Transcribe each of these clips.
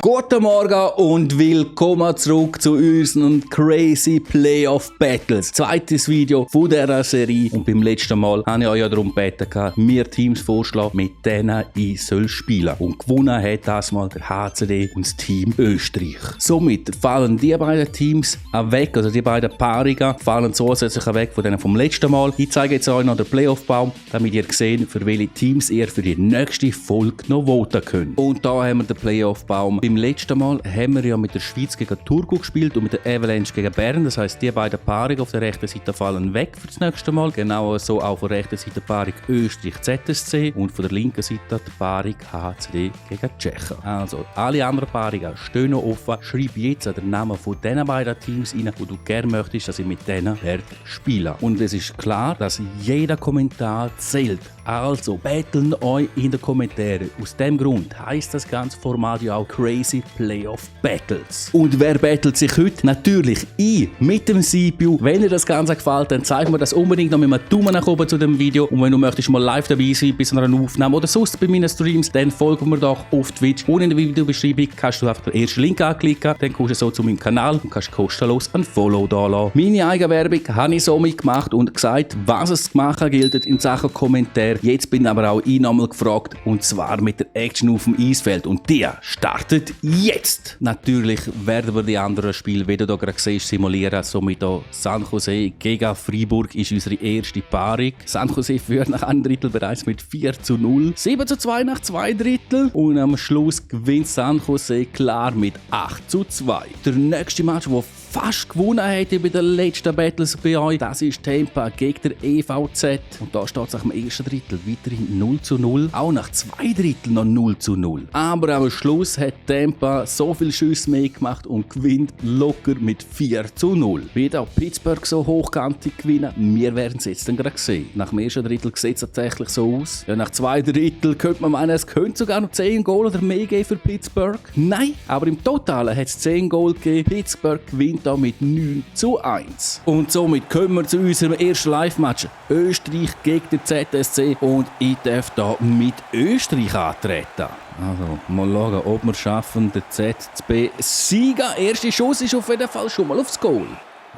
Guten Morgen und willkommen zurück zu unseren Crazy Playoff Battles. Zweites Video von dieser Serie. Und beim letzten Mal habe ich euch ja darum gebeten, mir Teams vorschlagen, mit denen ich spielen soll. Und gewonnen hat das mal der HCD und das Team Österreich. Somit fallen die beiden Teams weg, also die beiden Paarungen fallen zusätzlich weg von denen vom letzten Mal. Ich zeige jetzt euch noch den Playoff-Baum, damit ihr seht, für welche Teams ihr für die nächste Folge noch voten könnt. Und da haben wir den Playoff-Baum. Beim letzten Mal haben wir ja mit der Schweiz gegen Turku gespielt und mit der Avalanche gegen Bern. Das heisst, die beiden Paarungen auf der rechten Seite fallen weg für das nächste Mal. Genau so auch von der rechten Seite die Paarung Österreich-ZSC und von der linken Seite die Paarung HCD gegen Tschechien. Also, alle anderen Paarungen stehen noch offen. Schreib jetzt den Namen von diesen beiden Teams rein, wo du gerne möchtest, dass ich mit denen spielen. Und es ist klar, dass jeder Kommentar zählt. Also, battlen euch in den Kommentaren. Aus dem Grund heisst das ganze Format ja auch Crazy Playoff Battles. Und wer battelt sich heute? Natürlich ich mit dem CPU. Wenn dir das Ganze gefällt, dann zeig mir das unbedingt noch mit einem Daumen nach oben zu dem Video. Und wenn du möchtest mal live dabei sein bei so einer Aufnahme oder sonst bei meinen Streams, dann folgen mir doch auf Twitch. Und in der Videobeschreibung kannst du einfach den ersten Link anklicken. Dann kommst du so zu meinem Kanal und kannst kostenlos ein Follow da lassen. Meine Eigenwerbung habe ich somit gemacht und gesagt, was es zu machen gilt in Sachen Kommentar. Jetzt bin aber auch ich nochmal gefragt, und zwar mit der Action auf dem Eisfeld. Und die startet jetzt! Natürlich werden wir die anderen Spiele, wie du hier gerade siehst, simulieren. Somit hier San Jose gegen Freiburg ist unsere erste Paarung. San Jose führt nach einem Drittel bereits mit 4:0. 7:2 nach 2 Drittel. Und am Schluss gewinnt San Jose klar mit 8:2. Der nächste Match, der fast gewonnen hätte bei den letzten Battles bei euch, das ist Tampa gegen der EVZ. Und da steht es nach dem ersten Drittel weiterhin 0:0. Auch nach 2 Dritteln noch 0:0. Aber am Schluss hat Tampa so viele Schüsse mehr gemacht und gewinnt locker mit 4:0. Wird auch Pittsburgh so hochkantig gewinnen? Wir werden es jetzt dann gerade sehen. Nach dem ersten Drittel sieht es tatsächlich so aus. Ja, nach 2 Dritteln könnte man meinen, es könnte sogar noch 10 Goal oder mehr geben für Pittsburgh. Nein, aber im Totalen hat es 10 Goal gegeben. Pittsburgh gewinnt da mit 9:1. Und somit kommen wir zu unserem ersten Live-Match. Österreich gegen den ZSC und ich darf da mit Österreich antreten. Also, mal schauen, ob wir es schaffen, den ZSC siegen. Erster Schuss ist auf jeden Fall schon mal aufs Goal.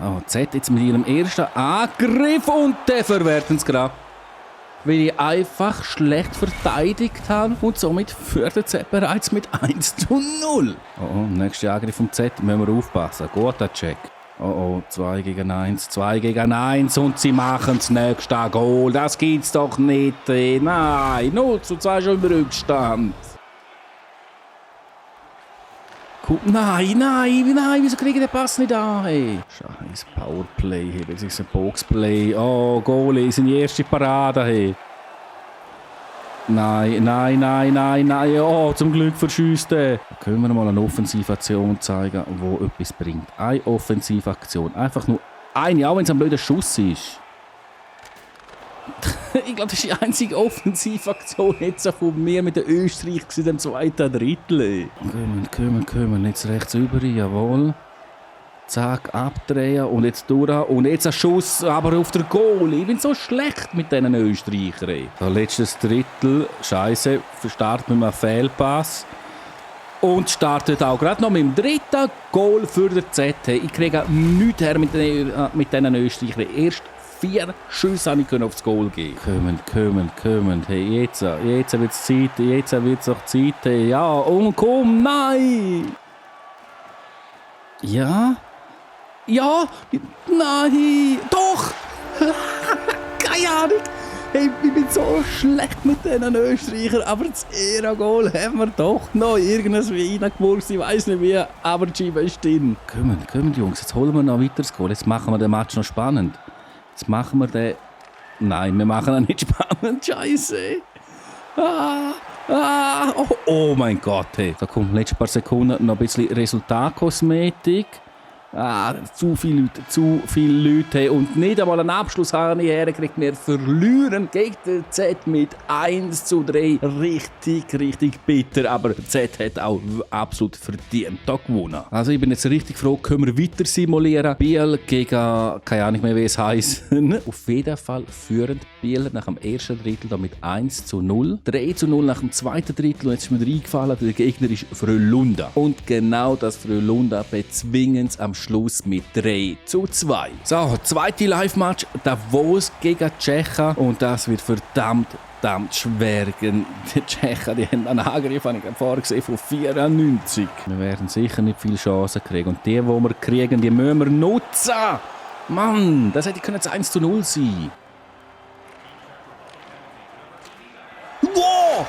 Oh, Z jetzt mit ihrem ersten Angriff und der verwerten es gerade. Weil ich einfach schlecht verteidigt habe und somit führt der Z bereits mit 1:0. Oh, nächster Angriff vom Z, müssen wir aufpassen. Guter Check. Oh, 2 gegen 1, 2 gegen 1 und sie machen das nächste Goal. Das gibt's doch nicht. Nein, 0:2 schon im Rückstand. Nein, wieso kriege ich den Pass nicht an? Hey? Scheiß Powerplay, hey. Das ist ein Boxplay. Oh, Goalie, seine erste Parade. Hey. Nein. Oh, zum Glück verschießt er. Können wir mal eine Offensivaktion zeigen, die etwas bringt. Eine Offensivaktion. Einfach nur eine, auch wenn es ein blöder Schuss ist. Ich glaube, das ist die einzige Offensivaktion jetzt von mir mit der Österreich im zweiten Drittel. Kommen, jetzt rechts über, jawohl. Zack, abdrehen und jetzt durch. Und jetzt ein Schuss, aber auf der Goal. Ich bin so schlecht mit diesen Österreichern. Das letztes Drittel, Scheiße, startet mit einem Fehlpass. Und startet auch gerade noch mit dem dritten Goal für den ZT. Ich kriege nichts her mit diesen Österreichern. Erst 4 Schüsse habe ich aufs Goal geben. Kommen. Hey, jetzt wird es Zeit. Jetzt wird es auch Zeit. Hey, ja, und komm, nein! Ja? Nein! Doch! Keine Ahnung! Hey, ich bin so schlecht mit diesen Österreichern, aber das Ehrengoal haben wir doch noch irgendwie reingewurst. Ich weiss nicht wie, aber die Scheibe ist drin. Kommen, Jungs, jetzt holen wir noch weiter das Goal. Jetzt machen wir den Match noch spannend. Jetzt machen wir den... Nein, wir machen ihn nicht spannend. Scheiße. Oh mein Gott. Hey. Da kommt in den letzten paar Sekunden noch ein bisschen Resultatkosmetik. Zu viele Leute und nicht einmal einen Abschluss habe ich hergekriegt. Wir verlieren gegen den Z mit 1:3. Richtig bitter, aber der Z hat auch absolut verdient gewonnen. Also ich bin jetzt richtig froh, können wir weiter simulieren. Biel gegen, keine Ahnung mehr, wie es heisst. Auf jeden Fall führen Bieler nach dem ersten Drittel mit 1:0. 3:0 nach dem zweiten Drittel und jetzt ist mir eingefallen, der Gegner ist Frölunda. Und genau das Frölunda bezwingen am Schluss mit 3:2. So, zweite Live-Match, Davos gegen Tschechen und das wird verdammt schwer. Die Tschechen, die haben einen Angriff, habe ich vorgesehen, von 94. Wir werden sicher nicht viele Chancen kriegen und die wir kriegen, die müssen wir nutzen. Mann, das hätte 1:0 sein. Wow!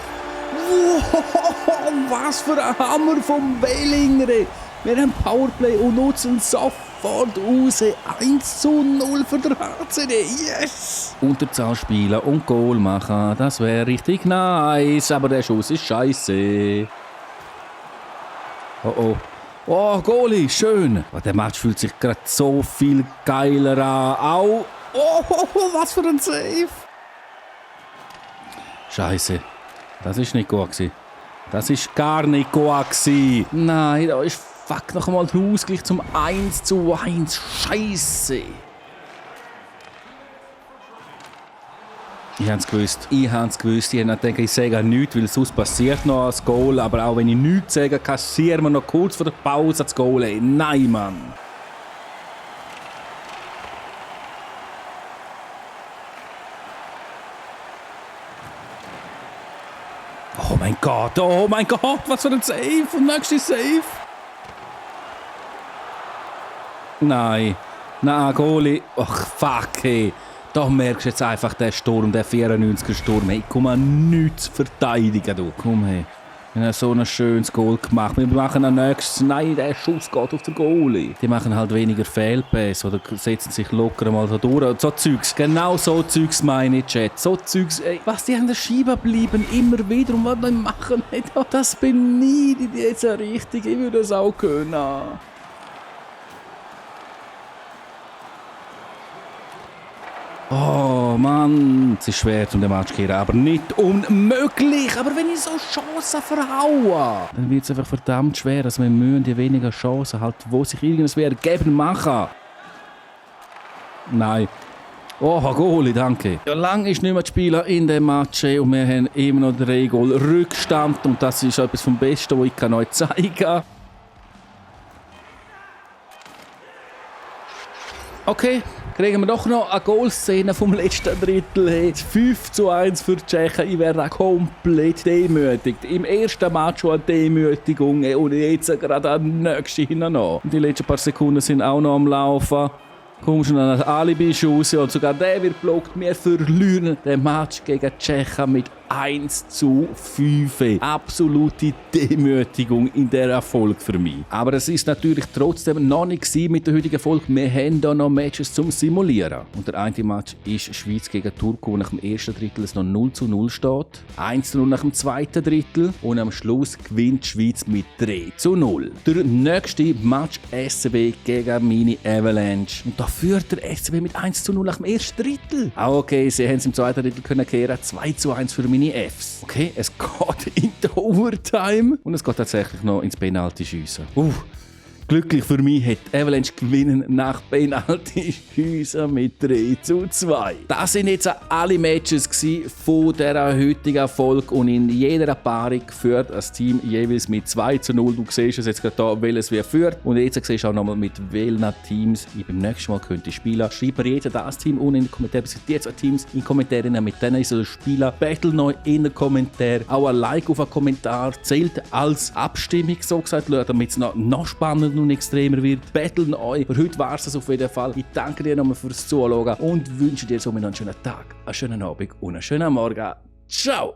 Was für ein Hammer vom Wellinger! Wir haben Powerplay und nutzen sofort raus. 1:0 für den HCD. Yes! Unterzahl spielen und Goal machen, das wäre richtig nice. Aber der Schuss ist scheiße. Oh, Goalie, schön. Oh, der Match fühlt sich gerade so viel geiler an. Au! Oh, was für ein Save! Scheiße. Das ist nicht gut gewesen. Das ist gar nicht gut gewesen. Nein, da ist noch einmal der Ausgleich zum 1:1. Scheiße. Ich habe es gewusst. Ich habe gedacht, ich sage nichts, weil sonst passiert noch ein Goal. Aber auch wenn ich nichts sage, kassieren wir noch kurz vor der Pause das Goal. Nein, Mann. Oh mein Gott, was für ein Save und nächste Save. Nein, Goalie. Ach, fuck, hey. Da merkst du jetzt einfach den Sturm, den 94er Sturm. Hey, komm mal, nichts verteidigen, du. Komm, hey. Wir haben so ein schönes Goal gemacht. Wir machen ein nächstes. Nein, der Schuss geht auf den Goalie. Die machen halt weniger Fehlpässe oder setzen sich locker mal da durch. So Zeugs, genau so Zeugs meine ich, Chat. So Zeugs, ey, was die an der Scheibe bleiben, immer wieder. Und was die machen, ey, das bin ich jetzt richtig. Ich würde das auch können. Oh Mann, es ist schwer um den Match zu kehren, aber nicht unmöglich. Aber wenn ich so Chancen verhaue, dann wird es einfach verdammt schwer. Also wir müssen die weniger Chancen, halt, wo sich irgendwas ergeben, machen. Nein. Oh, Goalie, danke. Ja, lange ist nicht mehr zu spielen in dem Match und wir haben immer noch 3 Goal Rückstand und das ist etwas vom Besten, was ich euch zeigen kann. Okay, kriegen wir doch noch eine Goalszene vom letzten Drittel. Hey. 5:1 für die Tschechen. Ich wäre komplett demütigt. Im ersten Match schon eine Demütigung und jetzt gerade eine nächste hinten. Die letzten paar Sekunden sind auch noch am Laufen. Kommst du an ein Alibi-Schuss und sogar der wird blockt. Wir verlieren den Match gegen Tschechen mit 1:5. Absolute Demütigung in der Erfolg für mich. Aber es ist natürlich trotzdem noch nicht mit der heutigen Erfolg. Wir haben hier noch Matches zum Simulieren. Und der eine Match ist Schweiz gegen Turku, wo nach dem ersten Drittel es noch 0:0 steht. 1:0 nach dem zweiten Drittel. Und am Schluss gewinnt die Schweiz mit 3:0. Der nächste Match SCB gegen Mini Avalanche. Und da führt der SCB mit 1:0 nach dem ersten Drittel. Auch okay, sie haben es im zweiten Drittel können kehren. 2:1 für Mini Fs. Okay, es geht in die Overtime und es geht tatsächlich noch ins Penalty-Schiessen. Glücklich für mich hat Avalanche gewinnen nach Penalty-Schiessen mit 3:2. Das sind jetzt alle Matches von dieser heutigen Erfolg und in jeder Paarung führt das Team jeweils mit 2:0. Du siehst es jetzt gerade hier, welches wer führt. Und jetzt siehst du auch nochmal, mit welchen Teams ich beim nächsten Mal könnte spielen. Schreibt mir jeder das Team unten in den Kommentaren, die 2 Teams in den Kommentaren, mit denen ich spielen. Battle neu in den Kommentaren. Auch ein Like auf einen Kommentar zählt als Abstimmung, so gesagt, damit es noch spannender und extremer wird. Battlen euch. Für heute war es das auf jeden Fall. Ich danke dir nochmal fürs Zuschauen und wünsche dir somit noch einen schönen Tag, einen schönen Abend und einen schönen Morgen. Ciao!